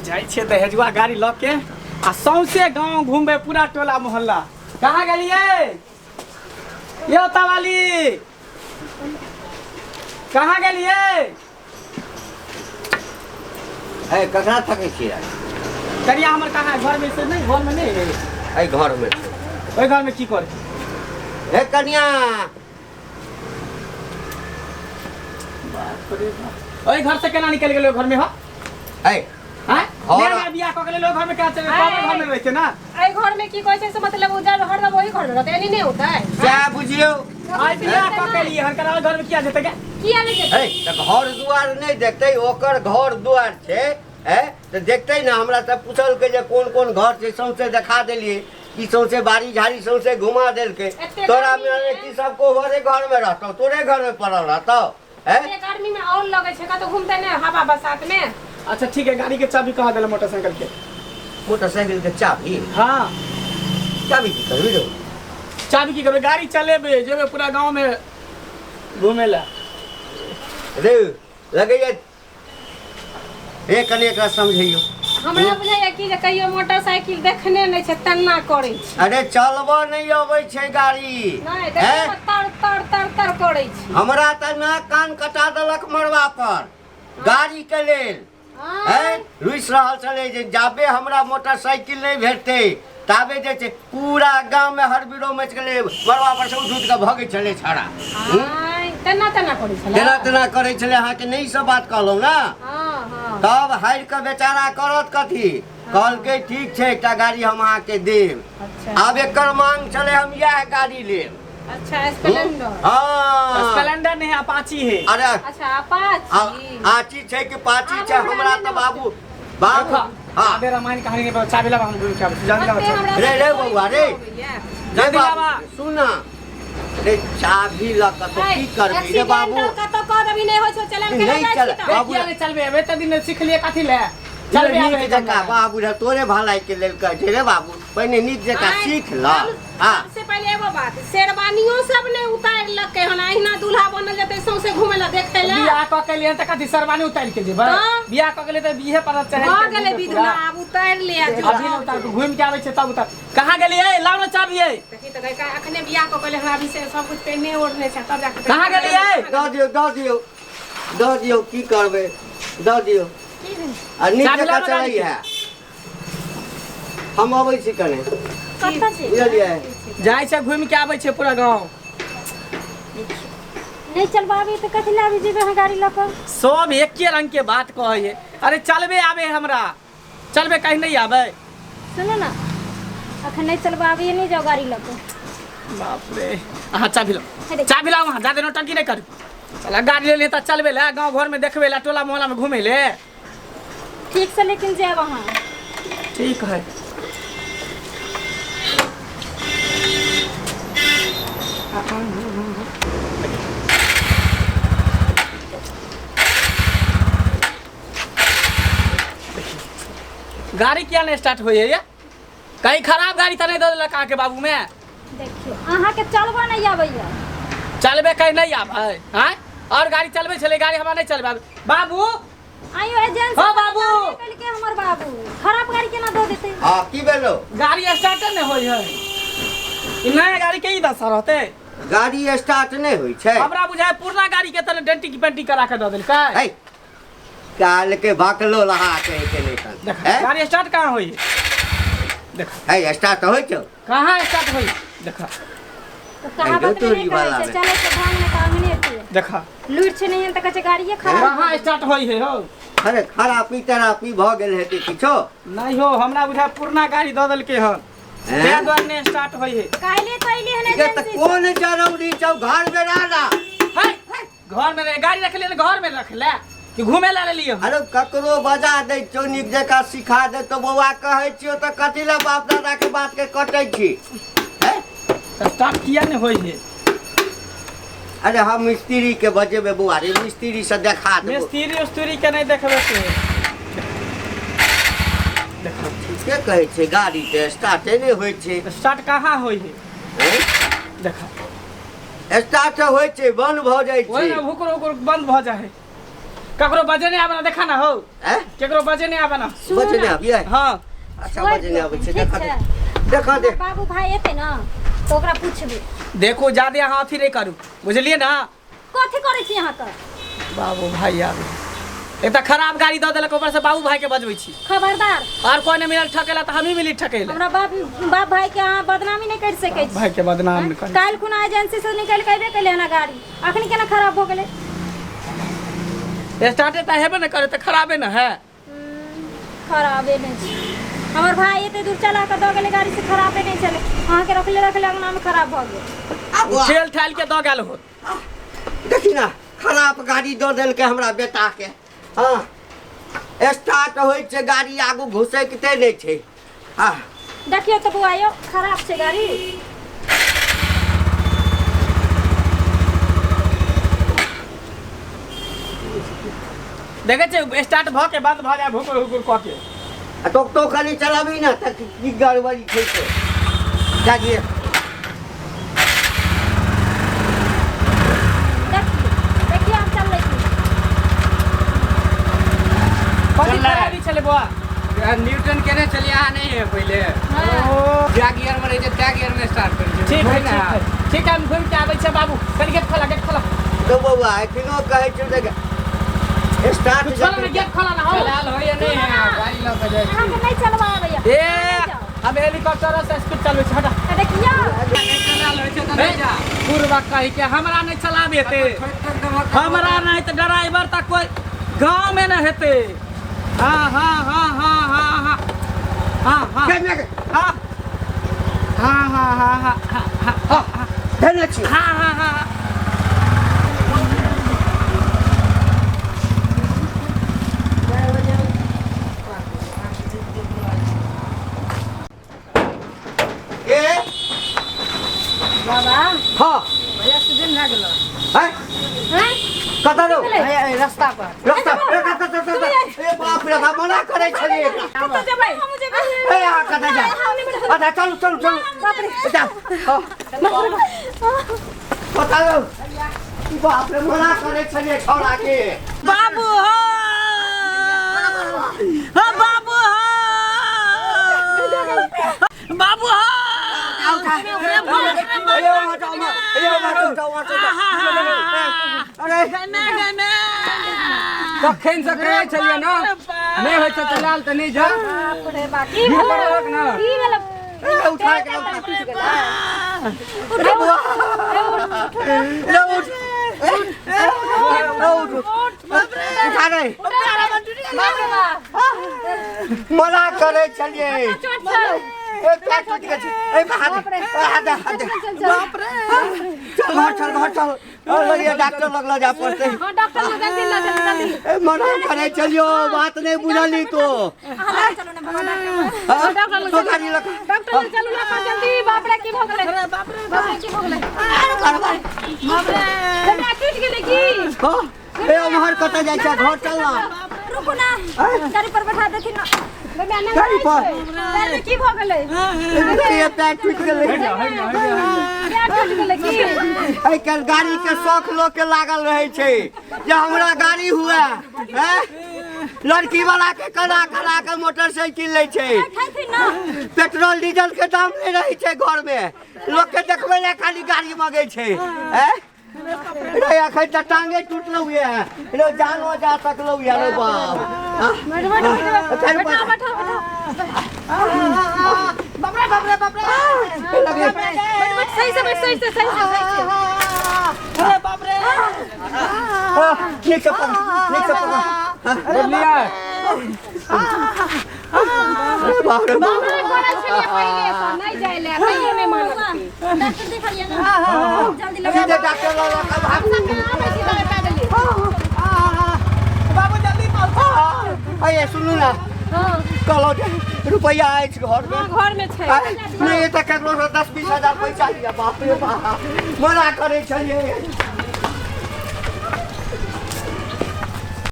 जाइ छियै दहेजुआ गाड़ी लऽ के आ सौंसे गाँव घूमबै पूरा टोला मोहल्ला। कहाँ गेलियै यौ तवाली? कहाँ गेलियै? है ककरा थकै छियै? करिया हमर कहाँ है? घर में से नहीं, घर में नहीं है। एहि घर में छै। ओहि घर में की करे? हे कनिया, बाप रे बाप, ओहि घर से केना निकलि गेलै ओहि घर में? हो है हैं? घर- नया नया बियाह कऽ के लेल ओहि घर में केना चलि गेलै? घर में रहै छै ना। एहि घर में की कहै छै से मतलब उजर हरदम ओही घर में रहतै, एनी नहि होतै। सएह बुझियौ। आइ बियाह कऽ के लिए हन केना ओहि घर में किया जेतै गे? किया नहि जेतै? है तऽ घर दुआर नहि देखतै? ओकर घर दुआर छै है तऽ देखतै ने। हमरा तऽ पुछलकै जे कोन कोन घर छै, सौंसे देखा देलियै। ई सौंसे बाड़ी झाड़ी सौंसे घुमा देलकै। एते तोरा गर्मी में मे- की सब कोहरे घर में रहतौ, तोरे घर में पड़ल रहतौ? हैं? एते गर्मी में और लगै छै, कतौ घूमतै नहि हवा बसात में? अच्छा ठीक है, गाड़ी के चाबी कहाँ देला मोटरसाइकिल के? मोटरसाइकिल के चाबी? हाँ। चाबी की करबी रे? चाबी की करबै? गाड़ी चलेबै, जेबै पूरा गाँव में घूमे ला। रे लगैया हे, कनि एकरा समझैयौ। हमरा बुझाइया कि जे कहियो मोटरसाइकिल देखने नहि छै, तेना करै छै। अरे चलबऽ नहि अबै छै गाड़ी। नहि हैं? देखियौ ने, तर तर तर तर करै छै। हमरा तऽ नाक कान कटा देलक मरबा पर गाड़ी के लेल। आँय, हैं? रुसि रहल छलै जे जाबे हमरा मोटरसाइकिल नहि भेटतै ताबे जे छै पूरा गाममे हरबिरो मचि गेलै। मरबा पर से उठि उठि कऽ भगै छलै छाड़ा। आँय, तेना तेना करै छलै। तेना तेना करै छलै। अहाँके नहि ई सब बात कहलहुँ ने? हँ हँ। तब हारि कऽ बेचारा करत कथी? कहलकै ठीक छै, एकटा गाड़ी हम अहाँके देब। अच्छा। आब एकर मांग छलै हम इएह गाड़ी लेब। अच्छा, स्प्लेंडर? हँ। स्प्लेंडर नहीं, अपाची है। अरे अच्छा, अपाची। आची छै कि पाची आब छै? हमरा नहि तऽ बाबू बाबू। हाँ। आबे रामायण कहानी नहीं पता। चाबी लावा, हम घूम के आबै छी। जल्दी लावा ओते चाबी। हमरा रे, रे बौआ, रे। अबैया। रे जल्दी बाबू, लावा। सुन ना रे, चाबी लऽ कऽ तो की करबी रे बाबू? एक्सीडेंट कतौ कऽ देबी, नहि होइ छौ चलल के? नहि जाइ चल- छी तऽ। बाबू। किया नहीं चलबे? एते दिन सिखलिए कथी ले? चलबे आबे नीक जकाँ बाबू रे, तोरे भलाई के लेल कहै छै रे बाबू, पहिने नीक जकाँ आँय, सीख ल। हाँ। सबसे पहिले एगो बात, शेरवानियो सब नहि उतारि लकै हन, अहिना दूल्हा बनल जेतै सौंसे घुमै लए देखै लए। बियाह कऽ के लिए तऽ कथी शेरवानी उतारि के जेबै? तऽ? बियाह कऽ के लिए तऽ बिहे पर चढ़ि भऽ के गेलै घुमबै विध पूरा। ना, आब उतारि ले आ जो। अभी नहि उतार के घुमि के आबै छै तब उतार। कहाँ गेलियै? लाउ ने चाबी। देखी तऽ गै, अखने बियाह कऽ के एलै, हमरा अभी से सब कुछ पहिने ओढ़ने छै, तब जाके। कहाँ गेलियै? दऽ दियौ, दऽ दियौ, दऽ दियौ। की करबै, दऽ दियौ। की भेल? आ नीक चाबी जकाँ लाउ ने गाड़ी चलै के। है। हम अबै छी कने। कतऽ छी? बुझलियै? जाइ छै घुमि के आबै छै पूरा गाँव। नहि चलबाबी तऽ कथी लाबी जेबै अहाँ गाड़ी लऽ कऽ? सब एके रंग के बात कहै। अरे चलबे आबे हमरा, चलबे कहीं नहीं आबे। सुनू ने, अखन नहि चलबाबी, नहि जाउ गाड़ी लऽ कऽ। बाप रे, अहाँ चाबी लाउ। हे देख। चाबी लाउ अहाँ, जादे नौटंकी नहीं करू। चला गाड़ी ले ले तऽ चलबे ले गाँव घर में, देखबे ले टोला मोहल्ला में घूमे ले। ठीक से लेकिन जायब अहाँ। ठीक है। गाड़ी किया नहीं स्टार्ट होइए ये? कहीं खराब गाड़ी तऽ नहीं दऽ देलक अहाँके बाबू में? देखियौ, अहाँके चलबऽ नहि आबैया। चलबे कहीं नहीं आबै आँय? और गाड़ी चलबै छलै, गाड़ी हमरा नहीं चलबै आबै। बाबू। आइयो एजेंसी। हाँ, बाबू। के हमर बाबू खराब गाड़ी केना दऽ देतै? हँ, की भेलो? गाड़ी स्टार्ट नहीं होइ है। ई नया गाड़ी के ई दशा रहतै? गाड़ी स्टार्ट नहि होइ छै? हमरा बुझाय पुरना गाड़ी के तने डेंटिंग पेंटिंग करा के दऽ देलकै। है काल के भाकलो लहा के के नहि तन। देख। हैं? गाड़ी स्टार्ट कहाँ होइ? देख। है, स्टार्ट होइ छौ। कहाँ स्टार्ट होइ? देख। तऽ कहावत में तोरी नहि कहै वाला छै में। चलै के ढंग नहि तऽ अंगने पे। देख। लुरि छै नहि तऽ कहै छै गाड़िए खराब। कहाँ स्टार्ट होइ है हो? अरे खरापी तरापी भऽ गेल हेतै किछो। नहीं हो, हमरा बुझाय पुरना गाड़ी दऽ देलकै हन, हैं? ताहि दुआरे नहि स्टार्ट होइ है। काल्हि तऽ अयली हन ये तऽ एजेंसी। कोन जरूरी छौ घर में रहना? है घर में रहे, गाड़ी रख ले, घर में रख ले कि घूमे ला लेलियै हन? अरे ककरो बजा दै छौ, नीक जकाँ सिखा दे तो। बौआ कहै छियौ तऽ कथी लए बाप दादा के बात के कटै छी? हैं? तऽ स्टार्ट किया नहि होइ है? अरे हम मिस्त्री के बजेबै बौआ रे, मिस्त्री से देखा देबो। मिस्त्री उस्त्री के नहीं देखबै तू। देखो। ठीके कहै छै, गाड़ी के स्टार्टे नहि होइ छै। स्टार्ट कहाँ होइ है? हैं? देखो। स्टार्ट होइ छै, बंद भऽ जाइ ओहि छै। में भुकुर उकुर बंद भऽ जाइ है। ककरो बजे नहीं आबे ना, देखा ना हो। हैं? केकरो बजे नहीं आबे ना। सुनू बजे ना। नहि आबियै? हाँ। अच्छा, छोड़ि बजे नहि दियौ, आबै छै। ठीक देखा दे, छै। देखा दे। हमर बाबू भाई एतै ने तऽ ओकरा पूछबै। देखू, ज्यादे अहाँ अथी नहीं करू, बुझलियै ना? कथी करै छी अहाँके? बाबू भाई आबे, एक तऽ खराब गाड़ी दऽ देलक, ऊपर से बाबू भाई के बजबै छी। खबरदार। और कोई नहीं मिलल ठकेला तऽ हमही मिली ठकेला। हमरा बाप बाप भाई के अहाँ बदनामी नहि करि सकै छी। भाई के बदनाम नहीं करी। काल्हि खुना एजेंसी से निकलि के अयबे केलै हन गाड़ी, अखन केना खराब भऽ गेलै? स्टार्टे तऽ हेबे नहि करे तऽ खराबे ने है। खराबे नहि छै। हमर भाई एते दूर चला कऽ दऽ गेलै गाड़ी से खराबे नहि छलै, अहाँके रखले रखले अंगनामे खराब भऽ गेल। आबू। ठेल ठाल के दऽ गेल होत। देखी ना, खराब गाड़ी दऽ देलकै हमरा बेटाके। हँ, स्टार्ट होइ छै गाड़ी, आगू घुसैकते नहि छै। हँ। देखियौ तऽ बौआ यौ, खराब छै गाड़ी। देखै छियै, स्टार्ट भऽ के बंद भऽ जाय भुकुर हुकुर कऽ के। आ तो तो खाली चलाबी ना तऽ की गड़बड़ी छै से जागिए। देखियौ देखियौ, हम चलै छी। कथी चललै। खराबी छलै बौआ? न्यूटन केने छलियै अहाँ नहि है पहिले। हँ। जा गियर में रहै छै तै गियर में स्टार्ट करै छै। ठीक है। घुमि ठीक है, ठीक है, हम घुमि के आबै छियै बाबू। कनि गेट खोला, गेट खोला। तो बौआ, एखनो कहै छियौ जे स्टार्ट। खोला ना, गेट खोला ना हो। चलाल होइए नहि है, गाड़ी लऽ कऽ जाइ छी। अहाँके नहि चलबा आबैया। ए, हम हेलीकॉप्टर से स्पीड चलबै छी, हटा। तऽ देखियौ। नहि चलाल होइ छै तऽ नहि जा। पूर्वा कहि के हमरा नहि चलाबे हेतै। ठोकि ठोकि देबऽ। हमरा नहि तऽ ड्राइवर तऽ कोइ गाँव में नहि हेतै। हाँ हाँ हाँ हाँ हाँ हाँ हाँ हाँ हाँ हाँ हाँ हाँ हाँ हाँ हाँ हाँ। धेने छी। हाँ हाँ हाँ। ए। बाबा। हँ। भैया, एक्सीडेंट भए गेलो। हैं? हैं? कतऽ रौ? भैया, रास्ता पर। रास्ता ए, कतऽ, कतऽ, कतऽ? ए बाप रे बाप, मना करै छलियै एकरा। कतऽ जेबै? हमहूँ जेबै। ए, अहाँ कतऽ जा? अच्छा, चलू चलू चलू। बाप रे। जा, हँ। कतऽ रौ? बाप रे, मना करै छलियै छौड़ा के। बाबू हो, हो बाबू हो, बाबू हो। ए, वहाँ जाओ, वहाँ। ए, वहाँ जाओ, वहाँ जाओ। अरे। तखन से कहै छलियै ने, नहि होइ छै चलाल तऽ नहि जा। बाप रे बाप, की भेलै? करलक ने। की भेलै? ए, उठा के उठा। रे बुआ। रे उठ। ए, ए, उठ, उठ। उठा रे। बाप रे बाप। मना करै छलियै। चोट छौ। ए, पैर टूटि गेल छै। ए, हाथ दे, हाथ दे, हाथ दे। बाप रे। चल घर चल, घर चल। लगिए डॉक्टर लग लऽ जाय पड़तै। हाँ, डॉक्टर लग जल्दी लऽ चल, जल्दी। ए, मना करै छलियो, बात नहि बुझली तो। अहाँ लऽ चलू ने बाबा डॉक्टर लग। हाँ? डॉक्टर लग तो चलू। गाड़ी लऽ कऽ। डॉक्टर लग चलू लऽ कऽ जल्दी। बाप रे, की भऽ गेलै? बाप रे, बाप रे, की भऽ गेलै? बाप रे। बेटा, टूटि गेलै की? हाँ? ए, उम्हर कतऽ जाइ छै? घर चल ना। रुकू ना, गाड़ी पर बैठा देथिन ना। बेटा, नहि। गाड़ी पर। पैर में की भऽ गेलै? ए, पैर टूटि गेलै। पैर टूटि गेलै की? आइ काल्हि गाड़ी के शौक लोक के लागल रहै छै जे हमरा गाड़ी हुए हैं। लड़की वाला के कना कना के मोटरसाइकिल लै छै। खाइथिन ना। पेट्रोल डीजल के दाम नहि रहै छै घर में, लोक के देखबै लए खाली गाड़ी मगै छै। हैं रे, अखन तऽ टांगे टूटलौ ये रे, जानो जा सकलौ ये रे बाप। हाँ? बैठ बैठ बैठ। चल, बैठा बैठ। बैठा बैठा। बाप रे बाप रे बाप रे। लगे। बैठ बैठ, सही से बैठ, सही से, सही से, सही से। अरे बाप रे। हाँ, नीक से पकड़, नीक से पकड़। हाँ, बुझलियै? अरे बाप रे बाप। मना करै छलियै पहिले सँ नहि जाइ लए, तैयो नहि मानलकै। डॉक्टर देखलियै ना, जल्दी लगा। सीधे डॉक्टर लग लऽ कऽ भाग। आबै छी दवाइ पैदले। बाबू, जल्दी पहुँचो। अये, सुनू ना। हाँ। कहलहुँ जे रुपैआ अछि घरमे? हाँ, घरमे छै। आय, नहि तऽ ककरो से 10-20 हजार पैसा लिअ। बाप रे बाप, मना करै छलियै।